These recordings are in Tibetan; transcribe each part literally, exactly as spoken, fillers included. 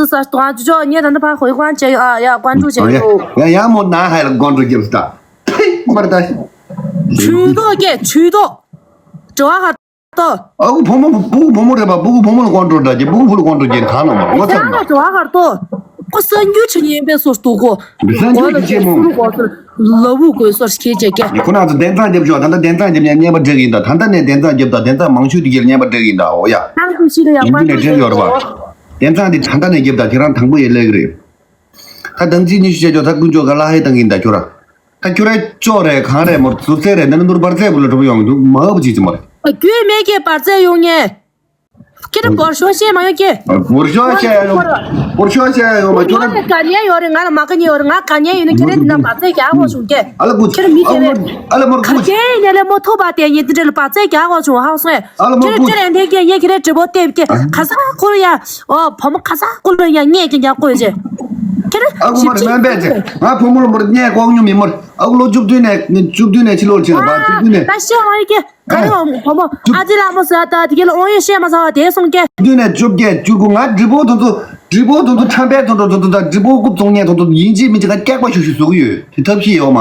ཟེར་ཏོ་ཨ་ཅོ་ཅོ་ངས་ད་ནི་ཕ་ཧོའི་ཧོན་བྱས་ཡོད་ཨ། ཡ་ཀོན་ཀྲོལ་བྱས་ཡོད། ཡ་ཡ་མོ་ན་ཧའི་ལ་ཀོན་ཀྲོལ་རྒྱབ་སྟ། ཕེ་མར་ད། ཆུ་ཏོ་ཀེ་ཆུ་ཏོ། ཀྲོ་ཧ་ཏོ། ཨ་ཁུ་བུ་མོ་སྤུ་གུ་བུ་མོ་རེད་པ། སྤུ་གུ་བུ་མོ་ལ་ཀོན་ཀྲོལ་འདྲ་གྱི་སྤུ་གུ་བུ་ལ་ཀོན་ཀྲོལ་གྱི་གང་ལ་མ་ལོ་ཚར་ན། ཀྲོ་ཧ་ཏོ། ཁོ་གསར་འགྱུར་ཆེ་ཉན་པའི་སོ་སྟུ་གོ། གསར་འགྱུར་གྱི་ཆེ་མོ། ལ་བུ་གོས་སོར་ཁྱེད་ཅེ་ཀེ། ཁོ་ན་ཚོ་གདན་གཙང་རྒྱབ་ཤོག་ད་ལྟ་གདན་གཙང་རྒྱབ་ཉན་ཉན་པ་འགྲིག་ཡིན་ད། ད་ལྟ་ནས་གདན་གཙང་རྒྱབ་ད། གདན་གཙང་མང་ཤོས་དེ་གྱེར་ཉན་པ་འགྲིག་ཡིན་ད། འོ་ཡ། ཏང་ཏུ་ཤི་ལ་ཡ་ཡིན་ཀོན་གྱི་ནས་ཀྲོལ་དྲན་ཡོད་རེད་པ། གདན་གཙང་དེ་ད་ལྟ་ནས་རྒྱབ་ད། དེ་རང་དང་པོ་ཡེ་ལེགས་རེད། ད་དང་ཅི་ཉི་ཤུ་བྱས་ཆོག་ད་ཀུན་ཅོ་ག་ལ་ཧེ་བཏང་གིན་ད་ཁྱོད་ར། ད་ཁྱོད་ར་ཅོག་རེད་གང་རེད་མོར་ཟུར་ཚད་རེད། ད་ནི་ནོར་བར་ཚད་བུ་ལ་གྲུབ་ཡོང་འདུག་མ་ཧབ་ཅིག་ཅི་མ་རེད། ཁྱོད་མེད་ཀྱི་བར་ཚད་ཡོང་ངེ། ཁྱེད་ར་བོར་ཤོག་བཤད་མ་ཡོང་ཀྱེ། བོར་ཤོག་བཤད་ཡོང་། བོར་ཤོག་བཤད་ཡོང་མ་ཁྱོད་ར། ང་ལ་ག་ཉན་ཡོད་རེད། ང་ལ་མ་ག་ཉན་ཡོད་རེད། ང་ག་ཉན་ཡོད་ན་ཁྱེད་ར་འདི་ན་བར་ཚད་རྒྱག་དགོས་བྱུང་ཀྱེ། ཨ་ལ་ཀུ། ཁྱེད་ར་མི་ཨ་ལ་ཁྱེད་མོར་ར། ཨ་ལ་མོར་ཀུ། ག་ཉན་ཡོད་ན་ལས་མོ་ཐོབ་པ་དེ་ཉིད་འདི་འདྲ་ལ་བར་ཚད་རྒྱག་དགོས་བྱུང་ཧང་སོང་ཨེ། ཨ་ལ་མོར་ཀུ། ཁྱེད་ར་ཅི་རེད་འདི་ཀྱེ་ངས་ཁྱེད་ར་དྲི་བོ་བལྟས་ཀྱེ་ཁ་ས་ཁོ་ལ་ཡ། ཨོ་བུ་མོ་ཁ་ས་ཁོ་ལ་ཡ་ངས་ཀྱེ་རྒྱག་དགོས་ཀྱེ། ཁྱེད་ར། ཨ་ཁུ་མར་སྨན་པས་ཚེ་ང་བུ་མོ་ལ་མོར་ངས་ལྐོག་ཉུང་མི་མོར། ཨ་ཁུ་ལོ་བཅུ་བདུན་ནས་བཅུ་བདུན་ནས་ཕྱི་ལོགས་ཕྱིན་ལ་བ་བཅུ་བདུན་ནས། ད་ཤེས་མ་ཡོད་ཀྱེ། ག་རེ་ཨ་བུ་མོ་ཨ་ཅེ་ལགས་མོ་ཟེར་ད་དེ་ག་ལ་ཨོ་ཡོད་བཤད་མ་ཚར་བ་དེ་སོང་ཀྱེ། བདུན་ནས་བཅོ་བརྒྱད་བཅུ་དགུ། ང་འབྲི་བོ་དོན་དུ་འབྲི་བོ་དོན་དུ་ཁྲམ་པའི་དོན་དུ་དོན་དུ་དང་འབྲི་བོ་རྐུབ་བཙོང་མཁན་དོན་དུ་ཡིན་གཅིག་མིན་གཅིག་ང་སྐྱག་པ་ཤུ་ཤུ་བཟོ་གི་ཡོད། དེ་ཐབས་ཤེས་ཡོད་མ།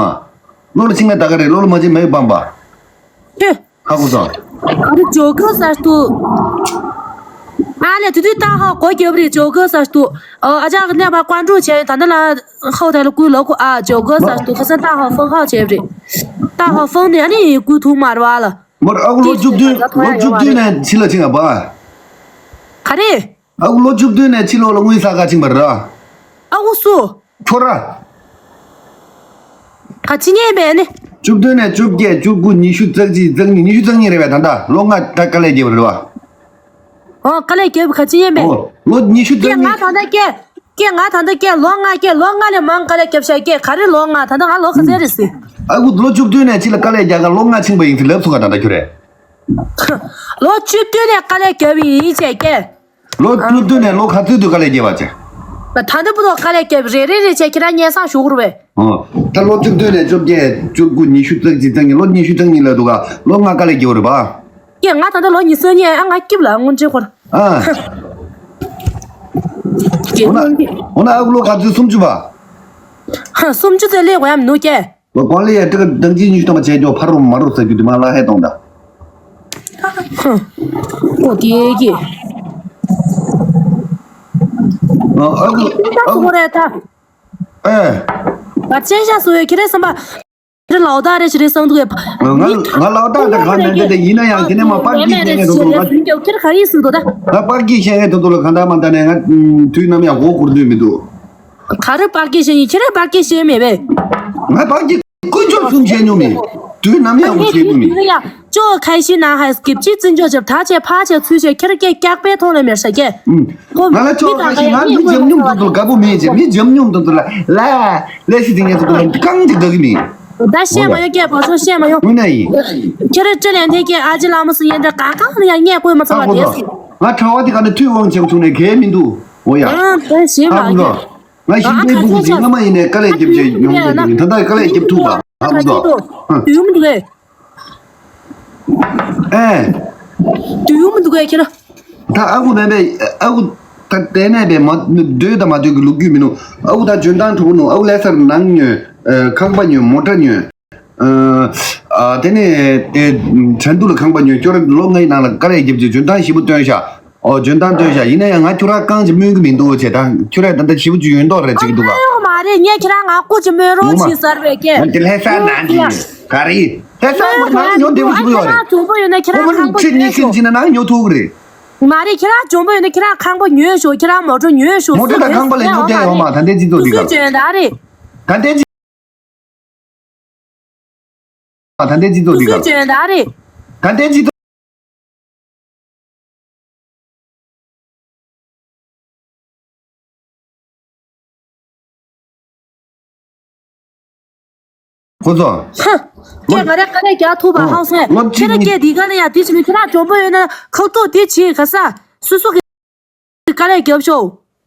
བློ་ལ་ཆིང་ན་ད་ག་རེད། བློ་ལ་མ་ཆིང་མེད་སྤམ་པ། ཁྱོད། ཧ་གོ་སོང་། ཨ་རི་ཇོ་གི་ས་སྟུ། ཨ་ལེ་དུ་དུ་ཏ་ཧོ་གོ་རྒྱབ་རི་ཇོ་གི་ས་སྟུ། ཨ་ཅག་གི་ནས་པ་ཀོན་ཀྲོལ་བྱས་ད་འདི་ལ་ཧོ་ད་ལ་ཀུ་ལོ་ཀུ་ཨ་ཇོ་གི་ས་སྟུ་ཁ་སང་ཏ་ཧོ་ཧྥང་ཧོ་བྱས་རི། ཏ་ཧོ་ཧྥང་ནི་ཨ་ནི་ཀུ་ཐུག་མར་བ་ལ། མོར་ཨ་ཁུ་ལོ་བཅུ་བདུན་ལོ་བཅུ་བདུན་ནས་ཕྱི་ལ་ཕྱིན་ཡ་པ། ག་རེ། ཨ་ཁུ་ལོ་བཅུ་བདུན་ནས་ཕྱི་ལོགས་ལ་དངུལ་ས་ག་ཕྱིན་པ་ར། ཨ་ཁུ་སུ། ཁྱོད་ར། ག་ཅི་ཉན་པས་ནི། བཅུ་བདུན་ནས་བཅོ་བརྒྱད་བཅུ་དགུ་ཉི་ཤུ་རྩ་གཅིག་རྩ་གཉིས། ཉི་ཤུ་རྩ་གཉིས་རེད་པས། ད་ལྟ་ལོ་ལྔ་ད་དཀའ་ལས་རྒྱབ་རེད་པ། ཨོ་དཀའ་ལས་རྒྱབ་ག་ཅི་ཉན་པས། ཨོ་ལོ་ཉི་ཤུ་རྩ་ཀྱེ་ང་གཉིས་ད་ལྟ་ཀྱེ། ཀྱེ་ང་ད་ལྟ་ཀྱེ་ལོ་ལྔ་ཀྱེ་ལོ་ལྔ་ལས་མང་དཀའ་ལས་རྒྱབ་ཤག་ཀྱེ་ག་རེ་ལོ་ལྔ་ད་ལྟ་ང་ལོ་ག་ཚད་རེད་ཟེར། ཨ་ཁུ་ལོ་བཅུ་བདུན་ནས་ཕྱི་ལ་དཀའ་ལས་རྒྱག་ག་ལོ་ལྔ་ཕྱིན་པ་ཡིན་ཟེར་ལབ་ཚུགས་ག་ད་ལྟ་ཁྱོད་རེད། ལོ་བཅུ་བདུན་ནས་དཀའ་ལས་རྒྱབ་ཡིན་བྱས་ཀྱེ། ལོ་བཅུ་བདུན་ནས་ལོ་ག་ཚོད་དུ་དཀའ་ལས་རྒྱབ་པ་བྱས། ད་ལྟ་བུ་ཐོག་དཀའ་ལས་རྒྱབ་རེ་རེ་རེ་བྱས་ཁྱེད་རང་སྙན་སེང་ཞུ་དགོས་རེད་པས། ཨོ། ད་ལོ་བཅུ་བདུན་ནས་བཅོ་བརྒྱད་བཅུ་དགུ་ཉི་ཤུ་རྩ་གཅིག་རྩ་གཉིས། ལོ་ཉི་ཤུ་རྩ་གཉིས་ལ་འདུག་ག་ལོ་ལྔ་དཀའ་ལས་རྒྱབ་རེད་པ། ཀྱེ་ང་ད་ལྟ་ལོ་ཉི་ཤུ་རྩ་གཉིས་ཨ་ང་སྐྱིབས་ལ་སྔོན་འགྲོའི་སྐོར། ཨ། ཀྱེ་འོ་ན་སྔོན་འགྲོའི། འོ་ན་ཨ་ཁུ་ལོ་ག་ཚོད་སུམ་ཅུ་པ། ཧ་སུམ་ཅུ་ཚོད་སླེབས་དགོས་ཡ་མི་འདུག་ཀྱེ། ལོ་གོང་ལ་ཡ་ཏི་ཀ་དང་ཅི་ཉི་ཤུ་ཐམ་པ་བྱས་ཀྱོ་ཕ་རོ་མ་རོ་ཟེར་རྒྱུ་དེ་མ་ལ་ཧེ་གཏོང་ད། ཧ། ཨོ་དེ་གི། ཨ་ཨ་ཁུ་ཨ་ཁུ་ཨ་ཁུ་རེད་ད། ཨེ། ང་ཅན་ཤ་སུ་ཡོད་ཁྱེད་རེད་བསམ་པ། ཁྱེད་ལའོ་ད་རེད་ཞེས་རེད་བསམ་འདུག་གས། ང་ང་ལའོ་ད་ད་གང་མེད་འདི་དེ་ཡིན་ན་ཡང་དེ་ནས་མ་པར་གྱིས་བཤད་མཁན་དེ་ཚོ་ལ་ཁྱེད་ག་རེ་ཟེར་འདུག་ད། ང་པར་གྱིས་བཤད་མཁན་དེ་ཚོ་ལ་གང་ལྟར་མ་ལྟར་ནས་ང་དུས་ནམ་ཡང་མགོ་སྐོར་འདོད་མི་འདུག་ག་རེ་པར་གྱིས་བཤད་ཡིན། ཁྱེད་རང་པར་གྱིས་བཤད་མེད་པས། ང་པར་གྱིས་དཀོན་མཆོག་གསུམ་བཤད་མྱོང་མེད། དུས་ནམ་ཡང་མགོ་ཁྱེད་མྱོང་མེད། ཅོ་ཁ་ཤི་ན་ཧ་སྐྱིབ་ཅི་བརྩི་འཇོག་བྱེད་ཐག་བཅད་ཕར་བཅད་ཚུར་བཅད་ཁྱེད་རང་སྐད་སྐྱག་པའི་ཐོག་ལ་མེར་ས་སྐད། ང་ལ་ཅོ་ཁ་ཤི་ང་མི་འཇམ་མྱོང་དུ་དུ་དགའ་པོ་མེད་ཅེ་མི་འཇམ་མྱོང་དུ་དུ་ལ་ལ་ལས་སི་དེ་ངས་དུ་དུ་ལ་གང་གི་དགའ་གི་མེད། ད་བཤད་མ་ཡོང་སྐད་པ་ཚོ་བཤད་མ་ཡོང་། ངུ་ན་ཡིན། ཁྱེད་རང་ཅི་ལན་ཐེ་ཀྱེ་ཨ་ཅེ་ལ་མོ་སུ་ཡན་ད་ག་གང་ལ་ཡང་ངས་ཀོས་མ་ཚ་བ་དེ་སུ། ང་གྲྭ་བ་དེ་ག་ནས་ཐུག་དབང་ཆེན་པོ་བྱུང་ནས་གལ་མི་འདུག་འོ་ཡ། ཨ་ད་ཞེས་མ་ཨ་ཁུ་ཡོད། ཚོ། ང་ཤིང་ཨ་ཕའི་ཁ་ཕུ་གུ་ཚོ་ཚོ། ཟིང་ངམ་ཡིན་ནས་དཀའ་ལས་རྒྱབ་ཅེས་ཡོང་གི་འདུག་ད་ལྟ་དཀའ་ལས་རྒྱབ་ཐུབ་པ་ཨ་ཁུ་ཚོ། དུས་མི་འདུག་གས། ཨེ། དུས་མི་འདུག་གས་ཁྱེད་རང་། ད་ཨ་ཁུ་མེད་པས་ཨ་ཁུ་ད་དེ་ནས་པས་མ་སྡོད་དང་མ་སྡོད་ཀྱི་ལོ་རྒྱུས་མི་འདུག་ཨ་ཁུ་ད་འཇོན་ཐང་གྲུབ་ནོ། ཨ་ཁུ་ལས་སར་ནང་ཉོས། ཁང་པ་ཉོས། མོ་ཊ་ཉོས། ཨ་དེ་ནས་དེ་ཁྲེན་ཏུ་ལ་ཁང་པ་ཉོས། ཁྱོད་རང་ལོ་ལྔའི་ནང་ལ་དཀའ་ལས་རྒྱབ་ཀྱི་འཇོན་ཐང་ཞེ་པོ་བཏོན་ཤག་ཨོ་འཇོན་ཐང་བཏོན་ཤག་ཡིན་ན་ཡང་ང་ཁྱོད་རང་རྐང་ཅིག་སྨོན་གི་མི་འདུག་བྱས་ད་ཁྱོད་རང་ད་ལྟ་ཞེ་པོ་ཅིག་ཡོད་མདོག་རེད་ཅིག་འདུག་ག་ཨ་མ་རེད། ངས་ཁྱེད་རང་ང་སྐུ་ཅིག་སྨོན་རོགས་ངོ་མ་བྱེད་ཟེར་བས་ཀྱེ། ང་དེ་ལྷ་ས་ནང་གི་ག་རེ་ལྷ་ས་ངོ་ང་ཉོ་འདེབས་ཞེ་པོ་ཡོད་རེད། ཁྱེད་རང་འཇོན་པོ་ཡོད་ན་ཁྱེད་ཁོ་རང་མོ་རང་ཁང་པ་ཁྱེད་ཉོ་ཉིན་ཤོག་ཕྱིན་ན་ནང་ཉོ་ཐུབ་གི་རེད། མ་རེད། ཁྱེད་རང་འཇོན་པོ་ཡོད་ན་ཁྱེད་རང་ཁང་པ་ཉོས་ཤོག་ཁྱེད་རང་མོ་ཊ་ཉོས་ཤོག་མོ་ཊ་དང་ཁང་པ་ལས་ཉོ་བསྡད་ཡོད་མ། ད་ལྟའི་སྤྱི་ཚོགས་འདི་ག་ལ་ད་ལྟའི་སྤྱི། ད་ལྟའི་སྤྱི་ཚོགས་འདི་ག་ལ། ད་ལྟའི་སྤྱི་ཚོགས། ཁོ་ཚོ། ཧ། ཀྱེ་ང་རེ་དཀའ་ལས་རྒྱག་ཐུབ་པ་ཧང་སོང་། ལོ་ཁྱེད་རང་སྐད་འདི་ག་ནས་ཡང་དེ་བྱས་ནས་ཁྱེད་རང་འཇོན་པོ་ཡོད་ན་ཁག་ཐུག་དེ་བྱེད་ག་ས་སོ་སོ་གི་དཀའ་ལས་རྒྱབ་ཤོག་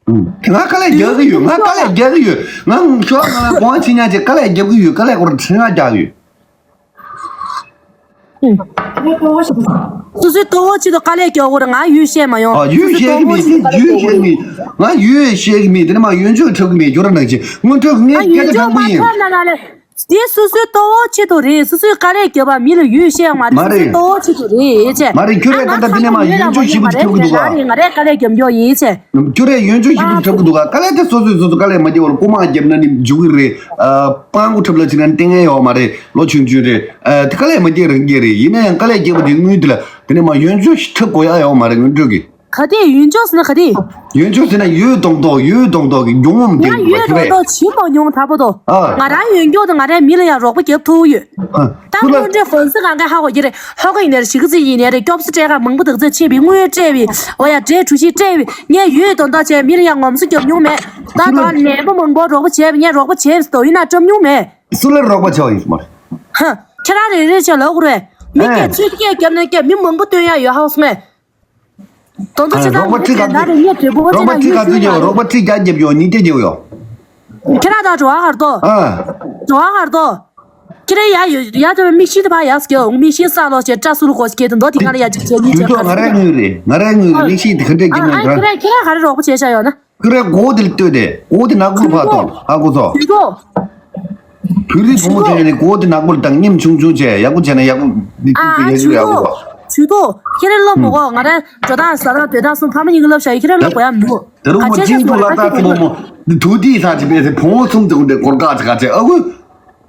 ང་དཀའ་ལས་རྒྱག་གི་ཡོད། ང་དཀའ་ལས་རྒྱག་གི་ཡོད། ང་ཤོག་ང་ལ་དགོངས་ཕྱི་ཉག་ཅིག་དཀའ་ལས་རྒྱབ་གི་ཡོད། དཀའ་ལས་སྐོར་ཁྲི་ང་རྒྱག་གི་ཡོད། སོ་སོའི་ལྟོ་བའི་ཆེད་དུ་དཀའ་ལས་རྒྱག་དགོས་རེད། ང་ཡུལ་བཤད་མ་ཡོང་། ཨ། ཡུལ་བཤད་གི་མེད། ཡུལ་བཤད་གི་མེད། ང་ཡུལ་བཤད་གི་མེད། དེ་ནས་མ་ཡོན་ཆོས་འཁྲབ་གི་མེད། ཁྱོད་རང་ནང་ཆེ་སྔོན་འགྲོ་ངས་སྐད་ཆ་དྲང་པོ་ཡིན། དེ་སོ་སོའི་ལྟོ་བའི་ཆེད་དུ་རེད། སོ་སོའི་དཀའ་ལས་རྒྱབ་པ་མི་ལ་ཡུལ་བཤད་ཡོང་མ་རེད། མ་སོ་སོའི་རེད། ལྟོ་བའི་ཆེད་དུ་རེད་ཅེས། མ་རེད། ཁྱོད་རང་ད་ལྟ་འདི་ནས་མ་ཡོན་ཆོས་ཞེ་པོ་ཅིག་འཁྲབ་གི་འདུག་ག། ང་རས་དཀའ་ལས་རྒྱབ་མགྱོགས་ཡིན་ཅེས། ཁྱོད་རས་ཡོན་ཆོས་ཞེ་པོ་ཅིག་འཁྲབ་གི་འདུག་ག། དཀའ་ལས་དེ་སོ་སོས་སོ་སོ་དཀའ་ལས་མ་རྒྱབ་པར་རྐུ་མ་རྒྱབ་ན་ནི་འཇུག་གི་རེད། ཨ། སྤྲང་པོ་འཁྲབ་ལ་ཕྱིན་ན་ལྟས་ངན་ཡོད་མ་རེད། ལོ་ཆུང་ཆུང་རེད། ཨ། དེ་དཀའ་ལས་མ་རྒྱབ་རང་རྒྱབ་རེད། ཡིན་ན་ཡང་དཀའ་ལས་རྒྱབ་པ་དེ་དངུལ་དེ་ལ་དེ་ནས་མ་ཡོན་ཆོས་ཞིག་འཁྲབ་དགོས་ཡ་ཡོད་མ་རེད། སྔོན་འགྲོ་གི། ག་དེ་ཡོན་ཆོས་ཟེར་ན་ག་དེ། ཡོན་ཆོས་ཟེར་ན་ཡོད་མདོག་མདོག་ཡོད་མདོག་མདོག་གི་མྱོང་བ་མ་ང་ཡོད་མདོག་མདོག་ཇི་མ་མྱོང་དྲག་པོ་འདུག། ཨ། ང་རང་ཡོད་མགྱོགས་དུ་ང་རའི་མི་ལ་ཡང་རོགས་པ་རྒྱབ་ཐུབ་ཡོད། ཨ། ད་སུ་ལ། སྔོན་འགྲོའི་ཧྥོན་སི་གང་ག་ཧ་གོ་གི་རེད། ཧོ་ག་ཡིན་ནའི་རེད། གཞིས་ཀ་རྩེ་ཡིན་ནའི་རེད། སྐྱོབ་གསོ་སྤྲད་ག་མང་པོ་དག་ཚོད་ཕྱིན་པའི་དངུལ་སྤྲད་པའི། འོ་ཡ། འབྲས་གྲོ་ཞིབ་སྤྲད་པའི་ངས་ཡོད་མདོག་མདོག་བྱས་མི་ལ་ཡང་ངོམ་སོ་རྒྱབ་མྱོང་མེད། ད་སུ་ལ། ད་ནད་པ་མང་པོ་རོགས་པ་བྱས་པའི་ངས་རོགས་པ་བྱས་པའི་དོ་ཡིན་ན་བཀྲམ་མྱོང་མེད། སུ་ལ་རོགས་པ་བྱས་པ་ཡིན་སྨ་རེད། ཧ། ཁྱེད་རང་རེ་རེ་བྱས་ལབ་དགོས་རེད། མི་སྐད་ཚོད་སྐད་རྒྱབ་ནས་སྐད་མི་མང་པོ་སྟོན་ཡ་ཡོད་ཧ་གོ་སོང་ངས། དོན་དུ་ཅི་ལྟར་རོགས་པ་ཁྲི་ག་ཚོད། ད་རེ་ངས་དྲི་བ་ཅི་རོགས་པ་ལྟར་ཁྲི་ག་ཚོད་རྒྱབ་ཡོད། རོགས་པ་ཁྲི་བརྒྱ་རྒྱབ་ཡོད། ཉིས་བརྒྱ་རྒྱབ་ཡོད། ཁྱེད་རང་དང་འགྲོ་བ་གར་དོ། ཨ། འགྲོ་བ་གར་དོ། ཁྱེད་རང་ཡ་ཡོད་ཡ་དེ་མིག་ཤེལ་དེ་ཕར་ཡག་སྐྱོ། མིག་ཤེལ་ས་ལོག་བྱས་སྐྲ་སུ་ལུ་གོ་སྐྱེ་དེ་མདོ་དེ་ག་ལ་ཡ་ཅིག་བྱས་ཉིན་བྱས་ཁ། ང་རའི་དངུལ་རེད། ང་རའི་དངུལ་རེད། མིག་ཤེལ་དེ་ག་འདྲས་ཀྱི་ཨ། ངས་ཨ། ཁྱེད་རང་ཁྱེད་རང་ག་རེ་རོགས་པ་བྱས་བཞག་ཡོད་ན། ཁྱོད་རའི་མགོ་བོ་དེ་ལ་ལྟོས་ཏེ། མགོ་བོ་དེ་ནག་པོ་ལ་ཕར་གཏོང་། ཧ་གོ་སོང་། དུས་ཐོག་བོད་རིགས་བུ་མོ་ཚོས་ནི་མགོ་བོ་དེ་ནག་པོ་ལ་བཏང་། སྙེམས་ཆུང་ཆུང་བྱས། ཡག་པོ་བྱས་ན་ཡག་པོ་འདི་ཨ། དུས་ཡག་ཤོས་ཡག་པོ། དུས་ཐོག་ཁྱེད་རང་སློབ་མ་གོ། ང་རང་འགྲོ་སྟངས་ཟ་སྟངས་སྡོད་སྟངས་གསུམ་ཕ་མ་གཉིས་ཀྱིས་སློབ་བཞག་ཡོད། ཁྱེད་རང་སློབ་དགོས་ཡ་མི་འདུག། ད་རུང་ག་མོ་ཅིག་འདུག་ལ། ད་ཅི་མོ་མོ་འདི་དུ་དེའི་ས་ཅི་པས་སེ་བོང་བུ་གསུམ་དེ་འདྲ་སྐོར་དགའ་ཅིག་ག་ཅིག་ཨ་ཁུ།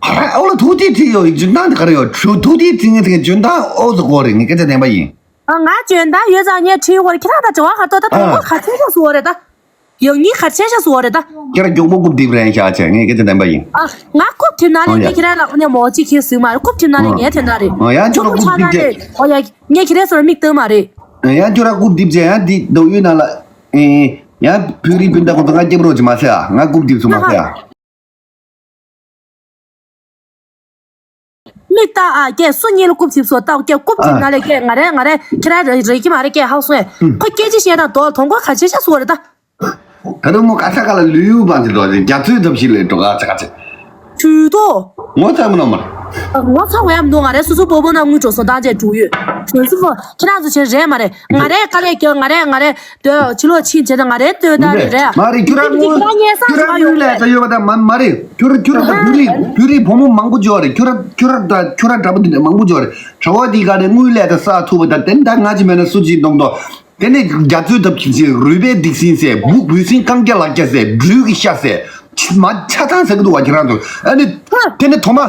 ཨ་ལ་དུ་དེ་བྲིས་ཡོད། འཇོན་ཐང་དེ་ག་རེ་ཡོད། དུ་དེ་བྲིས་ངེས་དེ་འཇོན་ཐང་ཨོ་ཟེར་གོ་རེད། ངས་སྐད་ཆ་བདེན་པ་ཡིན། ཨ། ང་འཇོན་ཐང་ཡོད་ཙང་ངས་ཁྲིད་ཡོད་རེད། ཁྱེད་རང་ད་དྲི་བ་ག་ཏོ་ད་དོ་ཨ། ག་ཚད་ཤ་སུ་བ་རེད་ད། ཡང་ཉིན་ག་ཚད་ཤ་སུ་བ་རེད་ད། ཁྱེད་རང་མགྱོགས་པོ་རྐུབ་རྡིབ་རན་ཤག་བྱས། ངས་སྐད་ཆ་བདེན་པ་ཡིན། ཨ། ང་རྐུབ་རྡིབ་ན་ལས་ཨ་ངས་ཡ། ཁྱེད་རང་ལ་ཁོ་ནས་མོ་གཅིག་ཁྱེར་ཟིན་མ་རེད། རྐུབ་རྡིབ་ན་ལས་ཨ། ངས་དེ་འདྲ་རེད། ཨ་ཡང་ཁྱོད་རང་རྐུབ་རྡིབ་བྱས། ཨོ་ཡ། ངས་ཁྱེད་རང་ཚོར་མིག་བཏང་མ་རེད། ཡང་ཁྱོད་རང་རྐུབ་རྡིབ་བྱས། ཡང་འདི་མདོ་དབུས་ནང་ལ། ཨེ། ཡང་བོད་རིགས་སྤུན་ཟླ་ཁོང་ཚོ་ང་སྐྱབས་རོགས་ཅིག་མ་ཟེར་ཨ། ང་རྐུབ་རྡིབ་སོང་མ་ཟེར་ཨ། མིག་ལྟ་ཨ། ཀྱེ་སུ་གཉིས་ལ་རྐུབ་རྡིབ་སོང་ལྟ། ཀྱེ་རྐུབ་རྡིབ་ན་ལས་ཀྱེ་ང་རེ་ང་རེ་ཁྱེད་རང་རེ་རེ་གི་མ་རེད། ཀྱེ་ཧ་གོ་སོང་ངས། ཁོ་སྐད་ཆ་བཤད་ན་དོ་དོང་གོ་ག་ཆེ་ཤ་སོ་རེད་ད། ད་རུང་མོ་ག་ས་ག་ལ་ལུས་ཡུལ་བང་ཅི་འགྲོ་རྒྱ་མཚོའི་ཐབས་ཤིག་ལས་འགྲོ་ག་ཆ་ག་ཆེ། ཇུས་གཏོགས། ངོ་ཚ་མི་ནོ་མ། ངོ་ཚ་བ་ཡམ་འདུག། ང་རེ་སོ་སོ་པོ་པོ་ན་དངུལ་འགྲོ་སོང་། ད་ཅེ་འགྲོ་ཡོད། ཁྱོད་ཚོ་ཁྱེད་རང་ཚོ་བྱེད་རེད་མ་རེད། ང་རེ་དཀའ་ལས་རྒྱག། ང་རེ་ང་རེ། དོ་ཕྱི་ལོགས་ཕྱིན་བྱས་ན་ང་རེ་ལྟོས་ད་རེད་རེད། མ་རེད། ཁྱོད་རང་དངུལ་ཁྱོད་རང་དངུལ་ལས་ད་ཡོད་པ་ད་མ་མ་རེད། ཁྱོད་རང་ཁྱོད་རང་ད་བོད་རིགས་བོད་རིགས་བུ་མོ་མང་པོ་འབྱོར་རེད། ཁྱོད་རང་ཁྱོད་རང་ད་ཁྱོད་རང་འདྲ་པོ་འདི་འདྲ་མང་པོ་འབྱོར་རེད། གྲྭ་བ་འདི་ག་རེ་དངུལ་ལས་ད་ས་ཐུབ་པ་ད་དེ་ད་ང་ཅི་མེད་ན་སུ་ཅི་གཏོང་དོ། དེ་ནས་རྒྱ་མཚོའི་ཐབས་ཀྱིས་རུས་པའི་སྡིག་སྲིན་ཟེར། འབུ་འབུ་སྲིན་རྐང་རྒྱ་ལག་རྒྱ་ཟེར། སྦྲུལ་གྱི་ཤ་ཟེར། མ་ཆ་ཚང་ཟེར་གི་འདུག་བ་ཁྱེད་རང་ཚོ། ཨ་ནི་དེ་ནས་ཐོག་མ་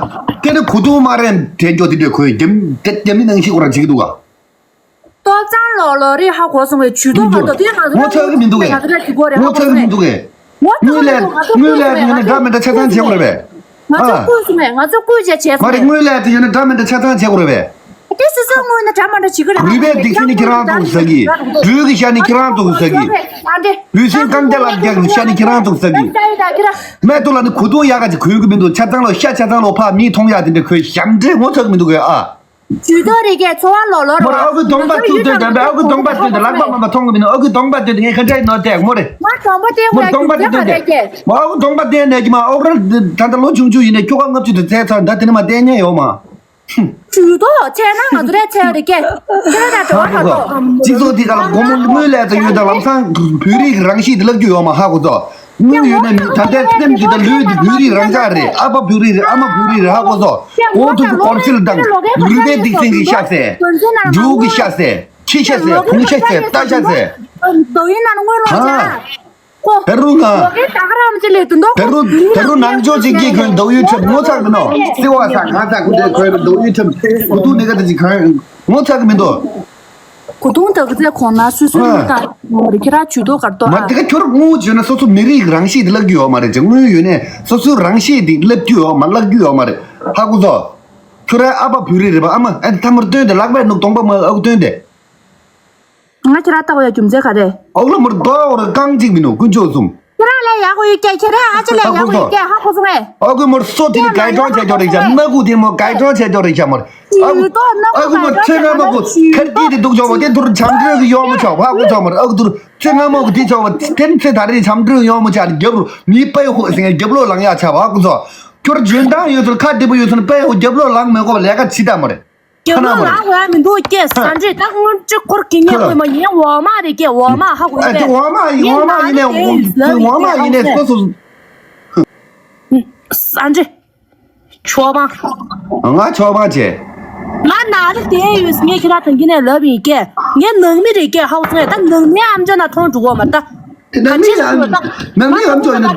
དེ་ནས་གོས་ཐུང་དམར་རེ་དྲས་འཇོག་དེ་འདྲས་གོན་རྒྱ་མི་དེ་རྒྱ་མི་ནང་བཞིན་ཁོ་རང་བྱེད་ཀྱི་འདུག་ག། ཏོག་ཙམ་ལོག་ལོག་རེད་ཧ་གོ་སོང་བས་ཇུས་གཏོགས་ག་ཏོ་དེ་ང་ཚོ་ངོ་ཚ་གི་མི་འདུག་གས། ང་ཚོ་ལ་ཇུས་གཏོགས་ངོ་ཚ་གི་མི་འདུག་གས། ངོ་ཚ་གི་མི་འདུག་གས། དངུལ་ལས་དངུལ་ལས་ཡོད་ན་འདྲ་མི་འདྲ་ཆ་ཚང་བྱེད་དགོས་རེད་པས། ང་ཚོ་ཨ། བསྐུལ་སོང་ངས། ང་ཚོ་བསྐུལ་བྱས་བྱས་མ་རེད། སོང་། དངུལ་ལས་དེ་ཡོད་ན་འདྲ་མི་འདྲ་ཆ་ཚང་བྱེད་དགོས་རེད་པས། དེ་སོ་སོའི་དངུལ་ནི་འདྲ་མི་འདྲ་བྱེད་ཀྱི་རེད། རུས་པའི་སྡིག་སྲིན་ནི་ཁྱེད་རང་ཚོ་ཟ་གི། སྦྲུལ་གྱི་ཤ་ནི་ཁྱེད་རང་ཚོ་ཟ་གི། ཨ་འདྲེ། ལུས་སེམས་རྐང་རྒྱ་ལ་རྒྱག་གི་ཤ་ནི་ཁྱེད་རང་ཚོ་ཟ་གི། སྨད་ཏོ་ལ་ནི་གོས་ཐུང་ཡག་ག་ཅིག་གོན་གི་མི་འདུག། ཆ་ཚང་ལོ་ཤ་ཆ་ཚང་ལོ་ཕ་མི་མཐོང་ཡག་དེ་འདྲ་གོན། ཞབས་འདྲེ་ངོ་ཚ་གི་མི་འདུག་གས་ཨ། ཇུས་གཏོགས་རེད་ཀྱེ། འཚོ་བ་ལོག་ལོག་མོ་ར་ཨ་ཁུ་གདོང་པ་བཏུད་སྟོན་དང་པས། ཨ་ཁུ་གདོང་པ་བཏུད་དེ་ལག་པ་མ་མ་མཐོང་གི་མིན། ཨ་ཁུ་གདོང་པ་བཏུད་དེ་ངས་ཁ་འདྲ་ཡིན་ནོ་བལྟས་མོ་རེད། ང་གདོང་པ་བཏུད་མོ་གདོང་པ་བཏུད་དེ་མོ་ཨ་ཁུ་གདོང་པ་བཏུད་ནས་ཀྱི་མ་ཨོ་ར་ད་ལྟ་ལོ་ཆུང་ཆུང་ཡིན་ནས་ཁྱོ་ག་ལྔ་བཅུ་དུ་ཚད་ཚར། ད་དེ་ནས་མ་བལྟས་ཉན་ཡོད་མ། ཇུས་གཏོགས་ཚད་ན་ང་ཚོ་རེད་ཚད་རེད་ཀྱེ། ཁྱེད་རང་ད་དྲི་བ་ག་ཏོ། སྤྱི་ཚོགས་འདི་ག་ལ་སྒོར་མོ་དངུལ་ལས་ཚོ་ཡོད་ད། ལམ་སང་བོད་རིགས་རང་གཤིས་དེ་བརླག་རྒྱུ་ཡོད་མ་ཧ་གོ་ཚོ། དངུལ་ཡོད་ན་མི་ད་ལྟའི་སེམས་ཀྱི་ད་ལུས་འདི་བོད་རིགས་རང་ཅག་རེད། ཨ་ཕ་བོད་རིགས་རེད། ཨ་མ་བོད་རིགས་རེད། ཧ་གོ་སོང་། འོ་ཐུག་གི་སྐོར་སིལ་དང་རུས་པའི་སྡིག་སྲིན་གྱི་ཤ་ཟེར། འབྲུག་གི་ཤ་ཟེར། ཁྱི་ཤ་ཟེར། བོང་ཤ་ཟེར། རྟ་ཤ་ཟེར། ད་རུང་ང་ད་རུང་ད་རུང་ནང་ཆོས་ཅིག་གིས་གོན་མདོག་ཡུལ་ཁྲིམས་ངོ་ཚ་གི་མི་འདུག། སེ་བ་ས་གང་ས་ཁུ་དེ་གོན་མདོག་ཡུལ་ཁྲིམས་གུ་ཐུག་ནི་ག་དེ་ཅིག་གོན་ངོ་ཚ་གི་མི་འདུག། གོ་ཐུང་དག་ཚད་གོང་ན་སུ་སུ་ནི་ད་རི་ཁྱེད་རང་ཇུས་གཏོགས་གར་གཏོགས་མ་ཨ། དེ་ག་ཁྱོད་རང་དངུལ་བྱོས་ན་སོ་སོ་མི་རིགས་རང་གཤིས་དེ་བརླག་རྒྱུ་ཡོད་མ་རེད་ཅེ། དངུལ་ཡོད་ནས་སོ་སོའི་རང་གཤིས་དེ་བརླག་རྒྱུ་ཡོད་མ་བརླག་རྒྱུ་ཡོད་མ་རེད། ཧ་གོ་སོང་། ཁྱོད་རའི་ཨ་ཕ་བོད་རིགས་རེད་པ། ཨ་མ་ཨ་ནི་ཐ་མར་སྟོན་ཏེ་ལག་པས་ནུབ་གདོང་པ་མ་ཨ་ཁུ་སྟོན་ཏེ། ང་ཁྱེད་རང་ལྟ་བ་ཡ་རྒྱུ་མཚན་ག་རེ། ཨོག་ལ་མར་རྡོ་འོར་རྐང་གཅིག་མི་ནུ་དཀོན་མཆོག་གསུམ། ཁྱེད་རང་ལས་ཡག་པོ་ཡོད་ཀྱེ། ཁྱེད་རང་ཨ་ཅེ་ལས་ཡག་པོ་ཡོད་ཀྱེ། ཧ་གོ་སོང་ངས། ཨ་ཁུ་མོར་སོ་དེ་ནི་གའི་གྲོང་བྱས་ཀྱོག་རེད་ཤག། སྣ་ཁུག་དེ་མོ་གའི་གྲོང་བྱས་ཀྱོག་རེད་ཤག་མོར། ཨ་ཁུ་ཨ་ཁུ་མོར་ཚེ་སྔ་མ་ཁུ་ཁར་ཏི་དེ་འདུག་ཆོག་པ་དེ་དུར་བྱམས་སྒྲོལ་གི་ཡོག་མོ་ཆོག་པ་ཁུ་ཆོག་མོར། ཨ་ཁུ་དུར་ཚེ་སྔ་མ་ཁུ་དེ་ཆོག་པ་དེ་ཚེ་ད་རེས་བྱམས་སྒྲོལ་ཡོག་མོ་ཆག་རྒྱབ་རུ་མི་པའི་ཧུ་ཟེར་རྒྱབ་ལོག་ལང་ཡག་ཆག་པ་ཨ་ཁུ་ཚོ། ཁྱོར་འཇོན་ཐང་ཡོད་ཚུལ་ཁ་བདེ་པོ་ཡོད་ཚུལ་པའི་ཧུ་རྒྱབ་ལོག་ལང་མི་དགོས་པ་ལས་ཀ་ཇི་ལྟ་མོ་རེད། རྒྱབ་ལོགས་ལ་ཧ་གོ་ཡ་མི་འདུག་སྐད་ཟ་འདྲེ། ད་སྔོན་ཆད་འཁོར་གྱི་ཉན་དགོས་མ་ཡིན། འོག་མ་རེད་སྐད། འོག་མ་ཧ་གོ་ཡོད་པས། ཨ་དེ་འོག་མ་ཡིན། འོག་མ་ཡིན་ནས་འོག་མ་ཡིན་ནས་སོ་སོ། ཟ་འདྲེ། ཆོག་པ། ང་ཆོག་པ་བྱས། ང་ནང་རེ་བསྡད་ཡོད། ངས་ཁྱེད་རང་དང་གི་ནས་ལབ་ཡིན་སྐད། ངས་ནང་མི་རེད་སྐད། ཧ་གོ་སོང་ངས། ད་ནང་མི་ཨམ་ཅོག་ན་མཐོང་འགྲོ་གོ་མ་ད། ནང་མི་ཨམ་ནང་མི་ཨམ་ཅོག་ཡིན་ན།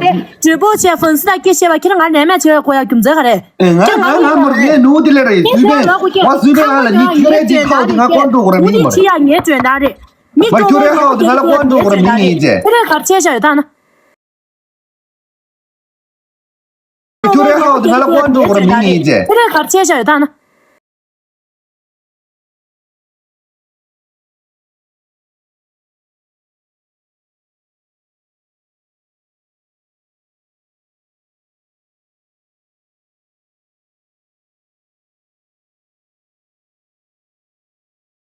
དྲི་པོ་བྱས་ཧྥུན་སི་ད་སྐད་བཤད་པ་ཁྱེད་རང་ང་ནས་མེད་བྱས་གོ་ཡ་རྒྱུ་མཚན་ག་རེད། ཨེ་ང་ཁྱེད་རང་ང་ང་མོར་ངས་ནུ་དེ་ལས་ར་ཡིན་ཁྱེད་ཟུས་རང་པས། ལོག་གོ་སྐད། ང་ཟུས་པས། ང་ལ་མི་ཁྱོད་རའི་ཅིག་ཁག་དེ་ང་ཀོན་འགྲོ་གོ་ར་མི་ཡིན་མ་རེད། ཁྱི་ཡ་ངའི་ཇོན་དར་རེད། མི་མ་ཁྱོད་རའི་ཁག་དེ་ང་ལ་ཀོན་འགྲོ་གོ་ར་མི་ཡིན་ཅེ། ཁྱེད་རས་གར་ཆད་བཞག་ཡོད་ད་ན། ཁྱོད་རའི་ཧ་གོ་དེ་ང་ལ་ཀོན་འགྲོ་གོ་ར་མི་ཡིན་ཅེ། ཁྱེད་རས་གར་ཆད་བཞག་ཡོད་ད་ན།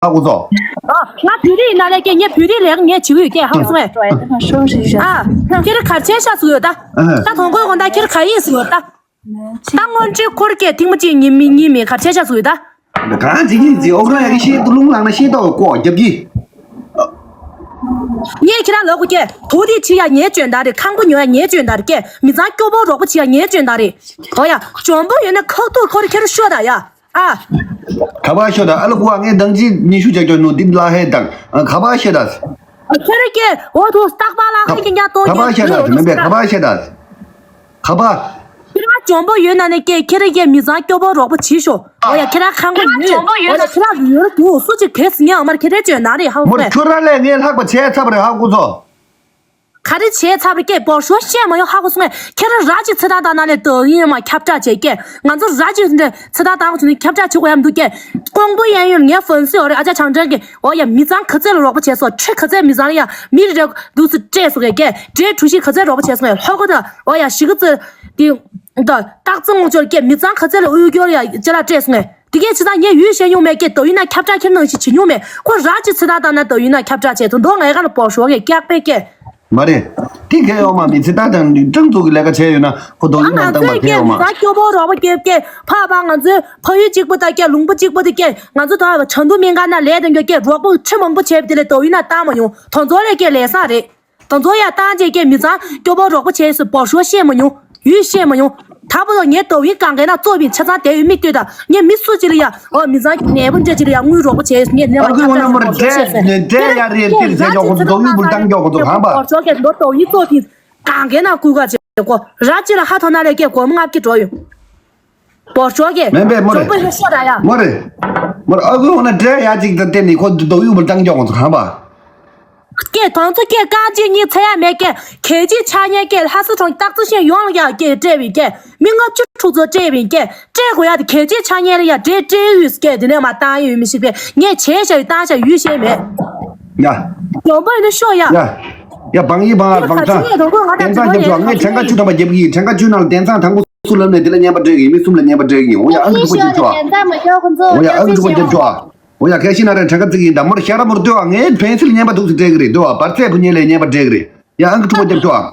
ཧ་གོ་སོང་། ཨ། ང་བོད་རིགས་ཡིན་ན་ལས་སྐད། ངས་བོད་རིགས་ལས་ཀ་ངས་བྱེད་ཀྱི་ཡོད་སྐད། ཧ་གོ་སོང་ངས། ཨ། ཁྱེད་རང་གར་ཆད་བཞག་ཟེར་གྱི་ཡོད་ད། ཨ། ད་དོང་ཁོས་དགོངས་དག་ཁྱེད་རང་ག་ཡིན་ཟེར་གྱི་ཡོད་ད། ད་སྔོན་ཆད་འཁོར་སྐད་ཐེངས་མ་གཅིག་གཉིས་མིན་གཉིས་མིན་གར་ཆད་བཞག་ཟེར་གྱི་ཡོད་ད། གང་བྱེད་ཀྱི་ཡིན་ཟེར། ཨོ་རང་ཡ་གི་ཤེས་ཏུ་རླུང་ལངས་ན་ཤེས་ཏོག་ལྐོག་རྒྱབ་ཀྱི། ངས་ཁྱེད་རང་ལབ་དགོས་སྐད། དོ་དེ་ཁྱི་ཡ་ངའི་ཇོན་དར་རེད། ཁང་པ་ཉོ་ཡ་ངའི་ཇོན་དར་རེད་སྐད། མི་ཚང་སྐྱོ་པོ་རོགས་པ་བྱེད་ཡ་ངའི་ཇོན་དར་རེད། ཨོ་ཡ། ཇོན་པོ་ཡོད་ན་ཁག་ཐུག་ཁོ་ར་ཁྱེད་རང་ཤོད་ད་ཡ། ཨ། ག་པར་ཤོད་ད། ཨ་ལ་ཀུ་བ་ངས་འདང་ཅི་ཉི་ཤུ་བྱ་སྐྱོ་ནུ་འདི་ལ་ཧེ་དང་། ག་པར་ཤོད་ད། ཁྱེད་རང་སྐད་འོ་དུ་སྟག་པ་ལ་ཧེ་ཀྱི་ཉ་གཏོང་གི་ག་པར་ཤོད་ད། མེད་པས། ག་པར་ཤོད་ད། ག་པར། ཁྱེད་རང་ཇོན་པོ་ཡོད་ན་ནས་སྐད། ཁྱེད་རང་སྐད་མི་ཚང་སྐྱོ་པོ་རོགས་པ་བྱེད་ཤོག་ཨོ་ཡ། ཁྱེད་རང་ཁང་པ་ཉོས། ཨོ་ཡ། ཁྱེད་རང་ལུས་ཡོད་དུ་སུ་གཅིག་གས་ཉ་ཨ་མར་ཁྱེད་རང་ཇོན་དར་རེད། ཧ་མོར་ཁྱོད་རང་ལས་ངས་ལྷག་པ་བྱས་ཚར་བ་རེད། ཧ་གོ་སོང་། ག་རེ་བྱས་ཚར་བ་སྐད། བོར་ཤོ་བཤད་མ་ཡོང་། ཧ་གོ་སོང་ངས། ཁྱེད་རང་ར་ཅིག་ཚེ་ཐང་དང་ན་ལས་དོ་ཡིན་མ་ཁྱབ་བསྒྲགས་བྱས་སྐད། ང་ཚོ་ར་ཅིག་འདྲ་ཚེ་ཐང་དང་བྱུང་ནས་ཁྱབ་བསྒྲགས་བྱེད་དགོས་ཡ་མི་འདུག་སྐད། ཀོང་པོ་ཡན་ཡོད་ངའི་ཧྥུན་སི་ཡོད་རེད། ཨ་ཅག་ཆང་ཁྲང་གི་ཨོ་ཡ། མི་ཚང་ག་ཚད་ལ་རོགས་པ་བྱས་སོ། ཁྱོད་ག་ཚད་མི་ཚང་ལ་ཡ་མི་རེ་རེ་འདུག་སེ་སྤྲད་སོང་གས་སྐད། འདྲེ་གྲུ་བཞི་ག་ཚད་རོགས་པ་བྱས་སོང་ངས། ལྷོ་གོ་ད་ཨོ་ཡ་གཞིས་ཀ་རྩེ་དེ་ད་སྟག་རྩེ་ངོ་ཅོར་སྐད། མི་ཚང་ག་ཚད་ལ་དབུལ་སྐྱོར་ཡ་ཅ་ལག་སྤྲད་སོང་ངས། དེ་གས་ཕྱི་ཚང་ངས་ཡུལ་བཤད་མྱོང་མེད་སྐད། དོ་ཡིན་ན་ཁྱབ་བསྒྲགས་ཁྱེར་ནང་བཞིན་བྱེད་མྱོང་མེད། ཁོ་ར་ཅིག་ཚེ་ཐང་དང་ན་དོ་ཡིན་ན་ཁྱབ་བསྒྲགས་བྱས། དོ་མདོ་ངའི་ཁ་ལ་བོར་ཤོ་གས་སྐྱག་པའི་སྐད། མ་རེད། དེ་གས་ཡོང་མ་མི་ཚེ་ད་དང་ཀྲང་ཚོ་གི་ལས་ཀ་བྱས་ཡོད་ན་ཁོ་དོ་ཡིན་ང་ནང་ཚོའི་དང་མ་གས་སྐད་ཡོང་མ། མི་ཚང་སྐྱོ་པོ་རོགས་པ་སྐད་སྐད། ཕ་ཕ་ང་ཚོའི་ཕ་ཡུལ་གཅིག་པོ་དང་སྐད། ལུང་པ་གཅིག་པོ་དེ་སྐད། ང་ཚོ་ད་བ་བྱང་དུ་སྨན་ཁང་ན་ལས་དང་རྒྱུ་སྐད། རོགས་པ་ཁྲི་མང་པོ་བྱས་པ་དེ་ལས་དོ་ཡིན་ན་བཏང་མ་ཡོང་། དོ་ཚོ་ལས་སྐད་ལས་སང་རེད། དང་ཚོ་ཡ་བཏང་རྗེས་སྐད་མི་ཚང་སྐྱོ་པོ་རོགས་པ་བྱས་སུ་བོར་ཤོ་བཤད་མ་མྱོང་། ཡུལ་བཤད་མ་མྱོང་། ད་བར་དུ་ངས་དོ་ཡིན་གང་གས་ན་ཚོགས་པའི་ཆ་ཚང་དེ་ཡོད་མི་ལྟོས་དང་། ངས་མི་སུ་ཅི་ལ་ཡ་ཨོ་མི་ཚང་ནད་པོ་འདྲ་ཅི་ལ་ཡ་དངུལ་རོགས་པ་བྱས་ངས་ནད་པ་ཨ་ཁུ་ཁྱབ་ངོ་ན་བསྒྲགས་མོར་སོ་བཤད་སོང་། འདྲེ་ཡ་རེད་ཏིར་བྱས་ཆོག་ཁོ་ཚོ་དོ་ཡིན་པོ་བཏང་ཀྱོག་ཁོ་ཚོ་གང་པ། བོར་ཤོ་གས་མདོ་དོ་ཡིན་ཚོགས་པའི་གང་གས་ན་སྐུལ་ཁ་བྱེད་གོ་ར་ཅི་ལ་ཧ་ཐོ་ན་ལས་སྐད་སྒོར་མོ་ལྔ་བརྒྱ་འགྲོ་ཡོད། བོར་ཤོ་གས། མེན་པས་མོ་རེ། ཇོན་པོ་ཡོད་ཤོ་ར་ཡ། མོ་རེ། མོ་རེ་ཨ་ཁུ་འོ་ན་འདྲེ་ཡ་གཅིག་དང་བསྟན་ནས་ཁོ་དོ་ཡུག་པོ་བཏང་ཀྱོག་ཁོ་ཚོ་གང་པ། སྐད་དང་ཚོ་སྐད་རྐང་གཅིག་གཉིས་ཚེ་ཡ་མེད་སྐད། གལ་ཆེ་ཆ་ཉན་སྐད། ལྷ་ས་གྲོང་སྟག་རྩེ་ཤན་ཡོངས་ལ་ཡ་སྐད་སྤྲད་པའི་སྐད། མི་ལྔ་བཅུ་དྲུག་ཚོ་སྤྲད་པའི་སྐད། སྤྲད་དགོས་ཡ་དེ་གལ་ཆེ་ཆ་ཉན་ལ་ཡ་འདྲེ་སྤྲད་ཡོད་སྐད། དེ་ནས་མ་བཏང་ཡོད་མི་ཤེས་པས། ངས་བྱས་བཞག་ཡོད་བཏང་བཞག་ཡོད་ཤེས་མེད། ཡ། ཇོན་པོ་ཡིན་ན་ཤོག་ཡ། ཡ། ཡ་བང་ཡི་བང་ཨར་བང་ཚང་། དེ་ག་ཚོད་ཡོད་དོ་ཁོ་ང་དང་། དན་ཚང་རྒྱབ་ཆོག་ངས་གྲངས་ཀ་བཅུ་ཐམ་པ་རྒྱབ་ཀྱི་ཡིན། གྲངས་ཀ་བཅུ་ནང་ལ་དན་ཚང་དང་པོ་སུ་ལབ་ནས་དེ་ལ་རྔན་པ་སྤྲད་ཀྱི་ཡིན། མི་གསུམ་ལ་རྔན་པ་སྤྲད་ཀྱི་ཡིན། འོ་ཡ་ཨང་ཀི་དྲུག་པ་རྒྱབ་ཆོག་འོ་ཡ་ཨང་ཀི་དྲུག་པ་རྒྱབ་ཆོག་འོ་ཡ་ཁ་ཤི་ན་རེ་གྲངས་ཀ་བརྩི་གི་ཡིན་ད། མོར་ཤ་ར་མོར་ལྟོས་ཨ། ངས་ཕན་སིལ་རྔན་པ་འདུག་སེ་སྤྲད་ཀྱི་རེད་ལྟོས་ཨ། བར་ཚད་བུ་ཉེ་ལས་རྔན་པ་སྤྲད་ཀྱི་རེད། ཡ་ཨང་ཀི་དྲུག་པ་རྒྱབ་ཆོག་ཨ།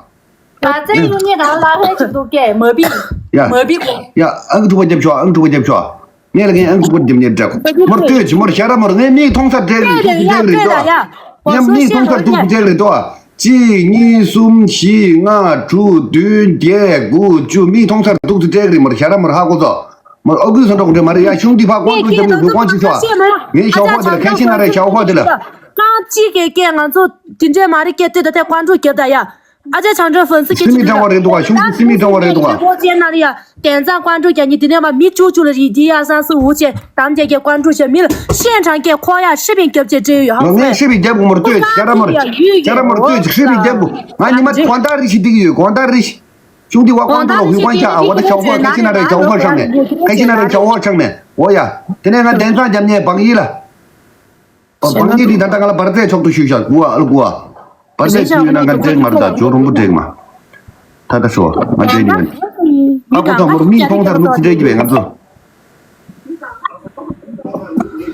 བར་ཚད་བུ་ཉེ་རང་ལ་ཧེ་ཅིག་འདུག་སྐད་མ་བི། ཡ། མ་བི་གོ། ཡ་ཨང་ཀི་དྲུག་པ་རྒྱབ་ཆོག་ཨ། ཨང་ཀི་དྲུག་པ་རྒྱབ་ཆོག་ཨ། ངས་ལ་ངས་ཨང་ཀི་དྲུག་པ་རྒྱབ་ཉེ་སྤྲད་གོ། མོར་ལྟོས་ཅི་མོར་ཤ་ར་མོར་ངས་མིག་མཐོང་སར་སྤྲད་ཀྱི་རེད། འདུག་སེ་སྤྲད་ཀྱི་རེད་ལྟོས་ཨ། ངས་མིག་མཐོང་སར་འདུག་སེ་སྤྲད་ཀྱི་རེད་ལྟོས་ཨ། གཅིག་གཉིས། གསུམ། བཞི། ལྔ། དྲུག་བདུན། བརྒྱད། དགུ། བཅུ། མིག་མཐོང་སར་འདུག་སེ་སྤྲད་ཀྱི་རེད། མོར་ཤ་ར་མོར་ཧ་གོ་ཚོ། མོར་ཨ་ཁུའི་སོ་འགྲོ་གོ་འདྲེ་མ་རེད་ཡ། གཞུང་འདི་ཕ་ཀོང་ཀྲུག་རྒྱབ་ནས་ལུས་ཀོང་ཅི་ཤོག་ངའི་ཞའོ་ཧོ་དེ་ལ་ཁ་ཤི་ན་རེད། ཞའོ་ཧོ་དེ་ལ། རྐང་གཅིག་གི་སྐད་ང་ཚོ་དེ་འདྲས་མ་རེད་སྐད། ལྟོས་ད་ལྟ་ཀོང་ཀྲུག་རྒྱབ་ད་ཡ། ཨ་ཅག་ཆང་འདྲ་ཧྥུན་སི་སྐད་སི་མི་ཀྲང་བ་རེད་འདུག་ག་གཞུང་གི་སི་མི་ཀྲང་བ་རེད་འདུག་ག་ཀོ་ཅན་ན་རེད་ཡ། དན་ཚང་ཀོང་ཀྲུག་རྒྱབ་ནི་དེ་ནས་མ་མི་བཅུ་བཅུ་ལ་རིགས་འདི་ཡ་སང་སི་འུ་ཅེ་དམ་རྒྱབ་ཀྱི་ཀོང་ཀྲུག་བྱས་མི་ལ་ཤན་གྲངས་སྐད་ཁོ་ཡ་ཧྲི་པིན་རྒྱབ་ཅེ་འདྲེ་ཡོད་ཧ་ལོ་ངས་ཧྲི་པིན་རྒྱབ་གོ་མོར་ལྟོས། ཤ་ར་མོར་ཤ་ར་མོར་ལྟོས་ཧྲི་པིན་རྒྱབ་གོ། ང་ཉི་མ་གོང་ཐག་རིགས་ཤིག་སྟེར་གི་ཡོད། གོང་ཐག་རིགས་ཤིག་གཞུང་འདི་བ་ཀོང་ཀྲུག་ལ་ཧུའི་ཀོང་ཤ་ཨ། འོ་ད་ཞའོ་ཧོ་ཁ་ཤི་ན་རེ་ཞའོ་ཧོ་ཧྲང་ནས། ཁ་ཤི་ན་རེ་ཞའོ་ཧོ་ཧྲང་ནས། འོ་ཡ། དེ་ནས་ང་དན་ཚང་རྒྱབ་ནས་བང་ཡི་ལ། འོ་བང་ཡི་འདི་ད་ལྟ་ང་ལ་བར་ཚད་ཆོག་ཏུ་ཞུས་ཤག་གུ་ཨ་ཨ་གུ་ཨ། བར་ཚད་ཞུས་ཡོད་ན་ང་འགྲིག་མ་རེད་ད། ཇོ་རུང་པོ་འགྲིག་མ། ད་ད་ཤོ་ང་འགྲིག་ཉན། ཨ་ཁུ་ཚང་མོར་མིག་མཐོང་ཐར་མི་ཚི་འདྲེ་གི་བས་ང་ཚོ།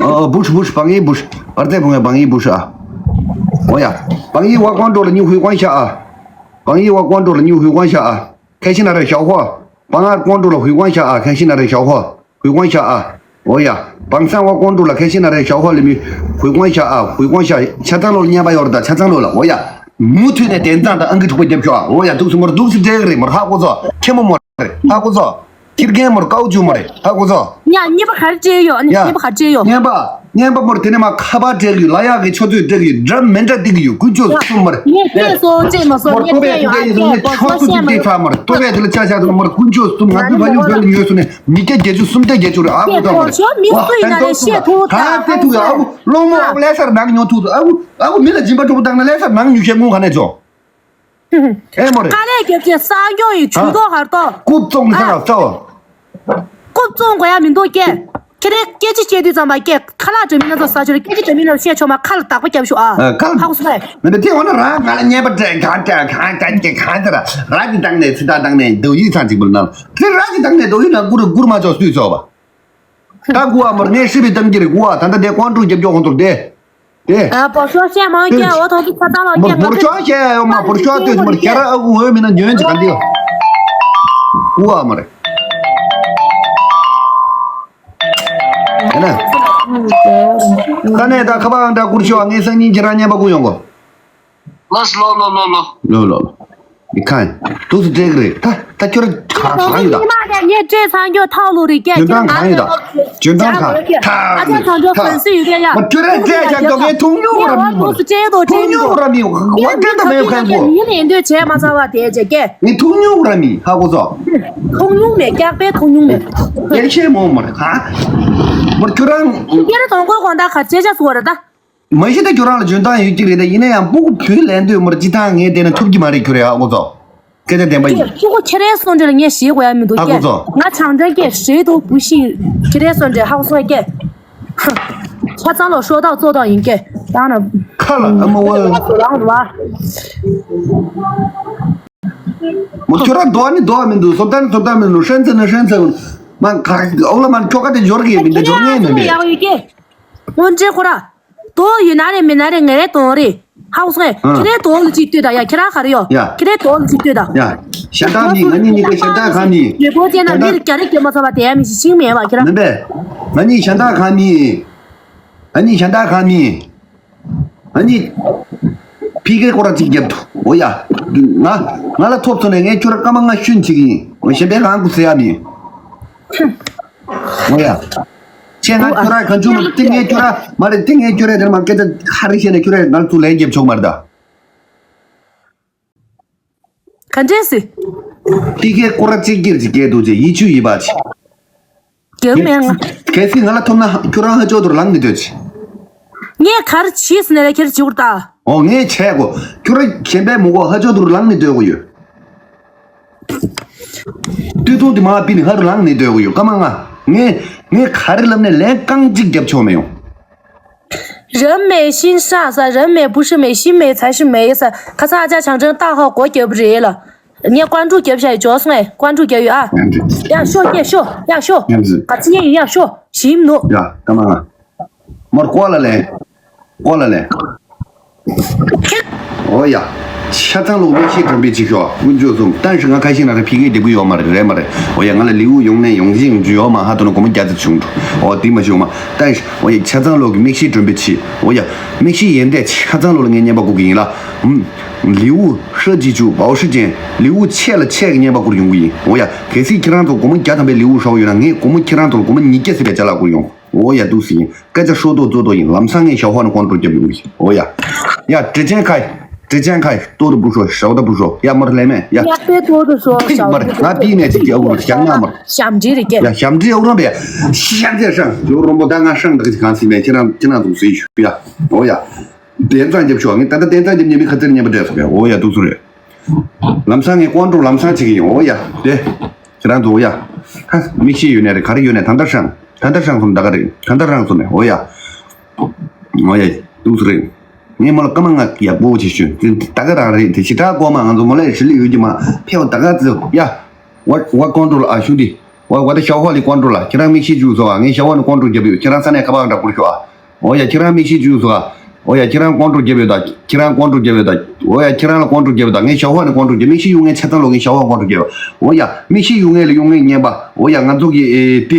ཨ་བུ་ཤ་བུ་ཤ་བང་ཡི་བུ་ཤ། བར་ཚད་བུ་ངའི་བང་ཡི་བུ་ཤ་ཨ། འོ་ཡ། བང་ཡི་བ་ཀོང་ཀྲུག་ལ་ཉུ་ཧུའི་ཀོང་ཤ་ཨ། བང་ཡི་བ་ཀོང་ཀྲུག་ལ་ཉུ་ཧུའི་ཀོང་ཤ་ཨ། ཁ་ཤི་ན་རེ་ཞའོ་ཧོ། བང་ཨར་ཀོང་ཀྲུག་ལ་ཧུའི་ཀོང་ཤ་ཨ། ཁ་ཤི་ན་རེ་ཞའོ་ཧོ། ཧུའི་ཀོང་ཤ་ཨ། འོ་ཡ། བང་སང་བ་ཀོང་ཀྲུག་ལ་ཁ་ཤས་ན་རེ་ཞའོ་ཧོ་ལི་མི། ཧུའེ་ཀོང་ཤ་ཨ། ཧུའེ་ཀོང་ཤ་ཆ་ཚང་ལོ་ལ་བརྙན་པ་ཡོད་རེད་ད། ཆ་ཚང་ལོ་ལ། འོ་ཡ། མུ་མཐུད་ནས་དན་ཙང་དང་ཨང་ཀི་དྲུག་པ་རྒྱབ་ཤོག་ཨ། འོ་ཡ། འདུག་སེ་མོར་འདུག་སེ་འདྲེ་གི་རེད་མོར། ཧ་གོ་སོང་། ཁྱེད་མོ་མོ་རེད། ཧ་གོ་སོང་། ཁྱེར་མཁན་མོར་ཀའུ་ཅུ་མོ་རེད། ཧ་གོ་སོང་། ཡ་གཉིས་པ་ག་རེ་སྤྲད་ཡོད། ཡ་གཉིས་པ་ག་རེ་སྤྲད་ཡོད། བརྙན་པ། བརྙན་པ་མོར་དེ་ནས་མ་ཁ་པར་སྤྲད་ཡོད། ལ་ཡག་གི་ཆུ་ཚོད་སྤྲད་ཡོད། འདྲ་མི་འདྲ་སྟེར་གི་ཡོད། དཀོན་མཆོག་གསུམ་མོར། ངས་སྤྲད་སོང་སྤྲད་མ་སོང་། མོར་ངས་ལྟོ་བས་སྤྲད་ཡོད། དེ་འདྲ་ཡིན་སོང་ནས་ཆོག་ཐུག་ཅིག་སྤྲད་ཚར་མོར། ལྟོ་བས་དེ་ལ་ཆ་བཞག་སོང་མོར། དཀོན་མཆོག་གསུམ། ང་ཚོའི་ཕ་ཡུལ་བོད་ལ་ཉོས་སོང་ནས་ཉིས་བརྒྱ་བརྒྱད་ཅུ་སུམ་བརྒྱ་བརྒྱད་ཅུ་རེད། ཨ་ཁུ་ཐག་མོར། ཞོ་མི་སུ་ཡིན་ན་རེ་བཤད་ཐུབ་ད། ད་དེ་ཐུག་ཡ། ཨ་ཁུ་སློང་མོ། ཨ་ཁུ་ལས་སར་ནང་ཉོ་ཐུག་ཨ་ཁུ། ཨ་ཁུ་མི་ལ་སྦྱིན་པ་སྤྲོ་པོ་བཏང་ན་ལས་སར་ནང་ཉོ་ཤེས་དངུལ་ག་ནས་བྱུང་། ཨེ་མོ་རེད། དཀའ་ལས་རྒྱབ་ཀྱི་གསར་འགྱོ་ཡི་ཇུས་གཏོགས་ཧར་གཏོགས། རྐུབ་བཙོང་གི་ས་ལ་ས་བ། རྐུབ་བཙོང་དགོས་ཡ་མི་འདུག་སྐད། ཁྱེད་རང་སྐད་ཆ་བཤད་དུས་ཙམ་པ་སྐད་ཁ་ལག་འདྲ་མིན་སྣ་ཚོགས་ཟ་ཆོག་རེད། སྐད་ཆ་འདྲ་མིན་སྣ་ཚོགས་བཤད་ཆོག་མ། ཁ་ལ་བདག་པོ་རྒྱབ་ཤོག་ཨ། ཨ་ཁ་ལ། ཧ་གོ་སོང་ངས། མི་འདི་དེ་འོ་ན་ར་ང་ལ་བརྙན་པ་སྤྲད་གང་སྤྲད་གང་སྤྲད་ཀྱི་གང་ཟེར། ར་གི་སྟེང་ནས་ཚིག་ཐག་བཏང་ནས་འདུག་ཡིག་ཚང་གཅིག་པུར་ནང་དེ་ར་གི་སྟེང་ནས་འདུག་ཡིག་ནང་བསྐུར་བསྐུར་མ་ཆོག་སུས་ཚོགས་པ། ད་གུ་བ་མར་ངས་ཧྲི་བི་གཏམ་གྱི་རེད། གུ་བ་ད་ལྟ་དེ་ཀོང་ཀྲུག་རྒྱབ་སྐྱོར་ཁོང་ཚོར་དེ། དེ། ཨ་བོ་ཤོ་ཤེ་མང་སྐྱེ་འོ་ཐོང་གི་ཁ་ཚང་ལོ་སྐྱེ། མོར་ཤོ་ཤེ་ཡོ་མ་བོར་ཤོ་ལྟོས་མོར་ཁྱེད་ར་ཨ་ཁུ་འོས་མི་ན་ཉོན་ཅི་ག་འདི། གུ་བ་མར། ཡ་ན། ད་ནས་ད་ཁ་པར་ཨང་འདྲ་བསྐུར་ཤོག་ངས་སང་ཉིན་ཁྱེད་རང་བརྙན་པ་བསྐུར་ཡོང་གོ། ལོས་ལོ་ལོ་ལོ་ལོ། ལོ་ལོ་ལོ། ཡི་ཁ། ཏུ་སུ་འདྲེ་གི་རེད། ད་ད་ཁྱོད་ར་གང་གང་ཡོད་ད། ངས་སྤྲད་ཚང་ཁྱོད་ཐག་ལོ་རེ་སྐད་འཇོན་ཐང་གང་ཡོད་ད། འཇོན་ཐང་གང་ད། ཨ་ཅག་ཚང་ཁྱོད་ཧྥན་སི་ཡོད་གི་ཡ། མ་ཁྱོད་ར་སྤྲད་ཡ་ཁྱོད་ངས་ཐུག་མྱོང་ར་མི་འདུག་ཐུག་མྱོང་ར་མི་འདུག་ངས་ཐུག་མྱོང་ར་མི་འདུག་ངས་ཐུག་མྱོང་ར་མི་འདུག་ངས་ཐུག་མྱོང་ར་མི་འདུག་ངས་ཐུག་མྱོང་ར་མི་འདུག་ངས་ཐུག་མྱོང་ར་མི་ཧ་གོ་སོང་། ཐུག་མྱོང་མེད། སྐྱག་པས་ཐུག་མྱོང་མེད། སྐྱག་ཤེས་མོ་མ་རེད་ཧ། མ་ཁྱོད་རང་། ཁྱེད་རང་དང་གོ་དགོང་དག་ག་ཅེ་ཅག་སུ་བ་རེད་ད། མ་གཞི་ད་ཁྱོད་རང་ལ་འཇོན་ཐང་ཡོད་ཀྱི་རེད། ད་ཡིན་ན་ཡང་སྤུ་གུ་བུ་ལེན་འདོད་མོར་ཅི་ཐང་ངས་བལྟས་ན་ཐུབ་ཀྱི་མ་རེད། ཁྱོད་རེད་ཧ་གོ་ཚོ། སྐད་ཆ་བདེན་པ་ཡིན། སྤུ་གུ་ཁྱེད་རའི་སོང་འདྲ་ལ་ངས་ཞེད་དགོས་ཡ་མི་འདུག་ཧ་གོ་ཚོ། ང་བྱང་ཐང་སྐད་ཞེད་དུ་བུ་ཤི། ཁྱེད་རའི་སོང་འདྲ་ཧ་གོ་སོང་སྐད། ཆ་ཚང་ལོ་ཤོ་ཐག་ཚོ་ཐག་ཡིན་སྐད། ད་ན། ཁ་ལ་ཨ་མ་བ། རང་ར། མོ་ཁྱོད་རང་རྡོ་ནི་རྡོ་མི་འདུག་སོ་ཏན་སོ་ཏན་མི་འདུག་ཧྲན་ཚ་ནི་ཧྲན་ཚ། མ་ག་ཨོ་ལ་མ་ཁྱོ་ག་དེ་འབྱོར་གི་མི་འདུག་འབྱོར་ངེས་མི་འདུག་ཡག་ཡོད་སྐད། སྔོན་འདྲེ་ཁོ་ར། དོ་ཡོད་ན་རེ་མེད་ན་རེ་ངེ་རེ་དོང་རེ། ཧའུ་སོང་ངས་ཁྱེད་རའི་དོ་ལ་ཅིག་ལྟོས་དང་ཡ། ཁྱེད་རང་ག་རེ་ཡོད། ཡ། ཁྱེད་རའི་དོ་ལ་ཅིག་ལྟོས་དང་། ཡ། ཞན་ཏ་མི་ང་གཉིས་གཉིས་ཀ་ཞན་ཏ་གང་མི། རེ་བོ་ཅན་ན་མི་རེ་ག་རེ་སྐྱེ་མ་ཚར་བ་དེ་ཡ་མི་ཞིག་ཤིང་མེད་བ་ཁྱེད་རང་། མིན་པས། ང་གཉིས་ཞན་ཏ་གང་མི། ང་གཉིས་ཞན་ཏ་གང་མི། ང་གཉིས། ཕི་ཀེ་སྐོར་ར་ཅིག་རྒྱབ་ཐུབ་འོ་ཡ། ང་ང་ལ་ཐོབ་སོང་ནས་ངས་ཁྱོད་ར་སྐར་མ་ལྔ་ཤུན་ཅིག་ཡིན་འོ། ཞན་པའི་གང་གུ་ཟེར་ཡ་མི། འོ་ཡ། ཁྱེད་ང་ཁྱོད་ར་གང་བྱུང་མ་ཏིང་ངེ་ཁྱོད་ར་མ་རེད། ཏིང་ངེ་ཁྱོད་ར་དེར་མ་སྐད་ཆ་ཧ་རི་བཤད་ནས་ཁྱོད་ར་ང་ཚོ་ལན་རྒྱབ་ཆོག་མ་རེད་ད། ག་འདྲས་སི། ཏི་ཁའི་སྐོར་ར་གཅིག་གྱེར་གྱི་སྐད་འདུག་ཅེས་ཡིད་ཆུ་ཡིད་པ་ཆེ། རྒྱབ་མེད་ང་། གལ་སྲིད་ང་ལ་ཐོབ་ན་ཁྱོད་རང་ཧ་ཅོག་ཏུ་ལངས་ནས་སྡོད་ཆེ། ངས་ག་རེ་བྱས་ཟིན་ནས་ལ་ཁྱེར་བྱེད་དགོས་ད། འོ་ངས་བྱས་གོ། ཁྱོད་ར་གཞན་པའི་མུ་གོ་ཧ་ཅོག་ཏུ་ལངས་ནས་སྡོད་དགོས་ཡོད། སྟོད་ཐུང་དེ་མ་པི་ནི་ཧ་རུ་ལངས་ནས་སྡོད་དགོས་ཡོད། ཀ་མ་ང་། ངས་ངས་ག་རེ་ལབ་ནས་ལན་རྐང་གཅིག་རྒྱབ་ཆོག་མི་ཡོང་། 人美心善噻，人美不是美，心美才是美噻。ཁ་སང་ཨ་ཅག་བྱང་ཆེན་སྟག་ཧོ་སྒོ་རྒྱབ་རེད་ལ། ངས་ཀོང་ཀྲུག་རྒྱབ་བཞག་ཡི་འཇོག་སོང་ངས། ཀོང་ཀྲུག་རྒྱབ་ཡོད་ཨ། ཡག་ཤོ་སྐྱེ་ཤོ་ཡག་ཤོ། ག་ཚི་ཡེ་ཡིན་ཡག་ཤོ་ཞིམ་ནོ། ཡ་ཀ་མ་ང་། མར་ཀོ་ལ་ལེ། ཀོ་ལ་ལེ། འོ་ཡ། ཆ་ཚང་ལོག་མིག་ཤེལ་སྒྲོན་པའི་ཅིག་ཤོག་དཀོན་མཆོག་གསུམ། ཏན་ཧྲི་ང་ཁ་ཤས་ན་རེ་ཕི་གེ་འདེབས་གི་ཡོད་མ་རེད། རེད་མ་རེད། འོ་ཡ་ང་ལ་ལེའུ་ཡོང་ནས་ཡོང་བཞིན་ཡོང་རྒྱུ་ཡོད་མ་ཧ་ཐོ་ན་སྒོར་མོ་བརྒྱ་ཙམ་བྱུང་འགྲོ། འོ་དེ་མ་བྱུང་མ་ཏན་ཧྲི། འོ་ཡ་ཆ་ཚང་ལོག་གི་མིག་ཤེལ་སྒྲོན་པའི་ཆི། འོ་ཡ། མིག་ཤེལ་ཡན་ཏན་ཆ་ཚང་ལོག་ལ་ངས་བརྙན་པ་བསྐུར་གི་ཡིན་ལ། ཧུམ། ལེའུ་ཧྲ་ཅི་ཅུ་བའོ་ཧྲི་ཅན། ལེའུ་ཆེ་ལ་ཆེ་གི་བརྙན་པ་བསྐུར་ཡོང་གི་ཡིན། འོ་ཡ། གལ་སྲིད་ཁྱེད་རང་ཚོ་སྒོར་མོ་བརྒྱ་ཐམ་པའི་ལེའུ་ཧྲ་བོ་ཡོད་ན་ངས་སྒོར་མོ་ཁྱེད་རང་ཚོ་ལ་སྒོར་མོ་ཉིས་བརྒྱ་ཟེར་བའི་ཅ་ལག་བསྐུར་ཡོང་། འོ་ཡ་འདུག་སེ་ཡིན། སྐད་ཆ་ཧྲོ་ཏོ་ཙོ་ཏོ་ཡིན། ལམ་སང་ངས་ཞའོ་ཧོ་ནས་ཀོང་ཀྲུག་རྒྱབ་ཡོང་གི་ཡིན། འོ་ཡ། ཡ་ཀྲི་ཅན་ཁའི། ཀྲི་ཅན་ཁའི་ཏོ་ཏོ་བུ་ཧྲོ་ཞའོ་ཏོ་བུ་ཧྲོ་ཡ་མར་ལེ་མེ་ཡ། ཡ་པེ་ཏོ་ཏོ་ཧྲོ་ཞའོ་ཏོ། མར་ང་པི་ནས་ཅིག་གི་ཨུ་རུ་ཞང་ན་མར། ཞམ་ཇི་རེ་ཀེ། ཡ་ཞམ་ཇི་ཨུ་རོ་པེ། ཞམ་ཇི་ཧྲང་ཡོ་རོ་མོ་ད་ང་ཧྲང་ད་གི་གང་སི་མེ་ཁྱེད་རང་ཁྱེད་རང་འདུག་སེ་ཡོད་ཡ། འོ་ཡ། དེ་ཙང་རྒྱབ་ཤོག་ངས་ད་ལྟ་དེ་ཙང་རྒྱབ་ཉན་མི་ཁ་ཚིར་ཉན་པ་འདྲ་སོང་ཡ། འོ་ཡ་འདུག་སེ་རེད། ལམ་སང་ངས་ཀོང་ཀྲུག་ལམ་སང་བྱེད་ཀྱི་ཡིན། འོ་ཡ། དེ། ཁྱེད་རང་ཚོ་འོ་ཡ། ཧ། མིག་ཤེལ་ཡོད་ནས་རེད། ག་རེ་ཡོད་ནས་ད་ལྟ་ཧྲང་། ད་ལྟ་ཧྲང་སོང་ད་ག་རེད། ད་ལྟ་ཧྲང་སོང་ནས་འོ་ཡ། འོ་ཡ། འདུག་སེ་རེད། ངས་མོ་ལ་སྐར་མ་ལྔ་ཡག་པོ་བྱེད་ཤོད་དེ་ད་ག་རང་རེད། དེ་ཞེ་དྲག་གོ་མ་ང་ཚོ་མོ་ལ་ཧྲི་ལི་ཡོད་ཀྱི་མ་ཕེ་བ་ད་ག་ཚོ་ཡ། ཝ་ཝ་ཀོང་ཀྲུག་ལ་ཨ་ཤུ་དི། ཝ་ཝ་ད་ཞའོ་ཧོ་ལི་ཀོང་ཀྲུག་ལ་ཁྱེད་རང་མིག་ཤེལ་བཅུག་སོང་ཨ། ངས་ཞའོ་ཧོ་ནི་ཀོང་ཀྲུག་རྒྱབ་ཡོད། ཁྱེད་རང་ས་ནས་ཁ་པར་འདྲ་བསྐུར་ཤོག་ཨ། འོ་ཡ་ཁྱེད་རང་མིག་ཤེལ་བཅུག་སོང་ཨ། འོ་ཡ་ཁྱེད་རང་ཀོང་ཀྲུག་རྒྱབ་ཡོད་ད། ཁྱེད་རང་ཀོང་ཀྲུག་རྒྱབ་ཡོད་ད། འོ་ཡ་ཁྱེད་རང་ལ་ཀོང་ཀྲུག་རྒྱབ་ཡོད་ད། ངས་ཞའོ་ཧོ་ནི་ཀོང་ཀྲུག་རྒྱབ། མིག་ཤེལ་གཡུག་མཁན་ཆ་ཚང་ལོ་ངས་ཞའོ་ཧོ་ཀོང་ཀྲུག་རྒྱབ་ཡོད། འོ་ཡ་མིག་ཤེལ་གཡུག་མཁན་ལ་གཡུག་མཁན་ངན་པ། འོ་ཡ་ང་ཚོ་གི་ཨེ་དེ།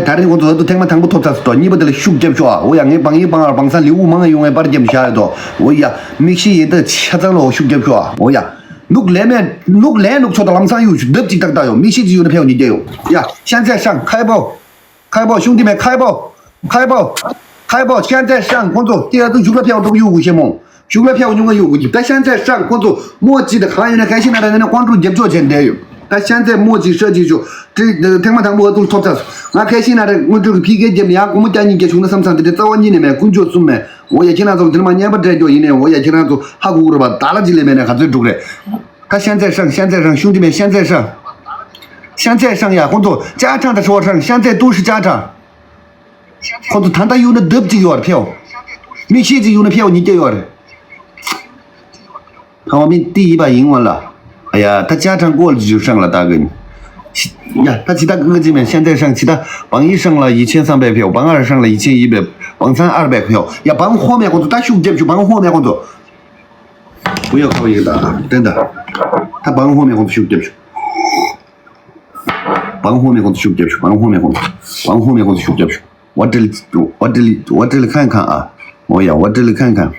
ད་རིང་ཁོང་ཚོ་ད་དུང་ཐེངས་མ་དང་པོ་ཐོབ་ཚར་སོང་། གཉིས་པ་དེ་ལ་ཤུགས་རྒྱབ་ཤོག་ཨ། འོ་ཡ། ངས་བང་ཡིག་བང་ཨར་བང་སང་ལེའུ་མང་ཡོང་བའི་པར་རྒྱབ་བཞག་ཡོད་དོ། འོ་ཡ། མིག་ཤེལ་ཡིན་ད་ཆ་ཚང་ལ་འོ་ཤུགས་རྒྱབ་ཤོག་ཨ། འོ་ཡ། ནུག་ལས་མེད། ནུག་ལས་ནུག་ཚོ་དང་ལམ་སང་གཡུག་ཞུ་ལྡབ་ཅིག་ཏག་ཏག་ཡོད། མིག་ཤེལ་ཅིག་ཡོད་ན་ཕེའོ་ཉིན་རྒྱ་ཡོད། ཡ། ཤན་ཚད་ཤང་ཁའི་པོ། ཁའི་པོ་ཤུང་དི་མེ་ཁའི་པོ། ཁའི་པོ། ཁའི་པོ་ཤན་ཚད་ཤང་ཁོང་ཚོ་ཏི་ཡ་ཏུ་ཞུགས་ལ་ཕེའོ་འདུག་གཡུག་གུ་ཤེ་མོང་། ཞུགས་ལ་ཕེའོ་ཉུང་ང་གཡུག་གུ་ཅིག་ད་ཤན་ཚད་ཤང་ཁོང་ཚོ་མོ་ཅི་ད་གང་ཡིན་ན་གལ་ཤེ་ན་ར་ནི་ནི་ཀོང་ཀྲུ་རྒྱབ་ཕྱོགས་བྱས་འདས་ཡོད། ད་ཤན་ཚད་མོ་ཅི་ཤ་ཅི་ཞུ། ཏི་ཐེངས་མ་དང་པོ་ཨ་ཏུ་ཐོབ་ཚར་སོང་། ང་གལ་ཤེ་ན་ར་དངོས་འབྲེལ་གི་ཕི་ཀེ་རྒྱབ་ནས་ཡང་སྒོར་མོ་བརྒྱ་ཉིས་བརྒྱ་བྱུང་ན་བསམ་བསམ་དེ་དེ་རྩ་བ་ཉིད་ནས་མེད། ཀུན་སྤྱོད་གསུམ་མེད། འོ་ཡ། ཁྱེད་རང་ཚོ་དེ་ནས་མ་བརྙན་པར་སྤྲད་རྒྱུ་ཡིན་ནས། འོ་ཡ། ཁྱེད་རང་ཚོ་ཧ་གོ་གི་རེད་པ། ད་ལ་ཅི་ལས་མེད་ནས་ག་ཚོད་འགྲུག་རེད། ད་ཤན་ཚད་ཧྲང་ཤན་ཚད་ཧྲང་ཤུང་དི་མེ་ཤན་ཚད་ཧྲང་། ཤན་ཚད་ཧྲང་ཡ། ཁོང་ཚོ་ཅ་ཧྲང་དང་ཧྲོ་ཧྲང་ཤན་ཚད་ཏུ་ཧྲི་ཅ་ཧྲང་། ཁོང་ཚོ་ད་ལྟ་གཡུག་ན་ལྡབ་ཅིག་ཡོད་རེད་ཕེའོ། མིག་ཤེལ་ཅིག་གཡུག་ན་ཕེའོ་ཉིན་རྒྱ་ཡོད་རེད། ཕ་མ་མི་ཏི་ཡི་པ་ཡིན་བ་ལ། ཨ་ཡ། ད་ཅ་ཧྲང་ཀོལ་ཅིག་ཧྲང་ལ་ད་གིན། ཡ། ད་ཇི་ལྟར་ཀི་ཀི་ཅི་མེད་ཤན་ཚད་ཧྲང་། ཇི་ལྟར་བང་ཡི་ཧྲང་ལ་ཡི་ཆེན་སང་པའི་ཕེའོ། བང་ཨར་ཧྲང་ལ་ཡི་ཆེན་ཡི་པའི་བང་སང་ཨར་པའི་ཕེའོ། ཡ། བང་ཧོ་མེ་ཁོང་ཚོ་ད་ཤུགས་རྒྱབ་ཤུགས། བང་ཧོ་མེ་ཁོང་ཚོ། བུ་ཡོ་ཁ་བ་ཡི་ད་བསྟན་ད། ད་བང་ཧོ་མེ་ཁོང་ཚོ་ཤུགས་རྒྱབ་ཤུགས། བང་ཧོ་མེ་ཁོང་ཚོ་ཤུགས་རྒྱབ་ཤུགས། བང་ཧོ་མེ་ཁོང་ཚོ། བང་ཧོ་མེ་ཁོང་ཚོ་ཤུགས་རྒྱབ་ཤུགས། 我这里，我这里，我这里看看啊。 འོ་ཡ། 我这里看看。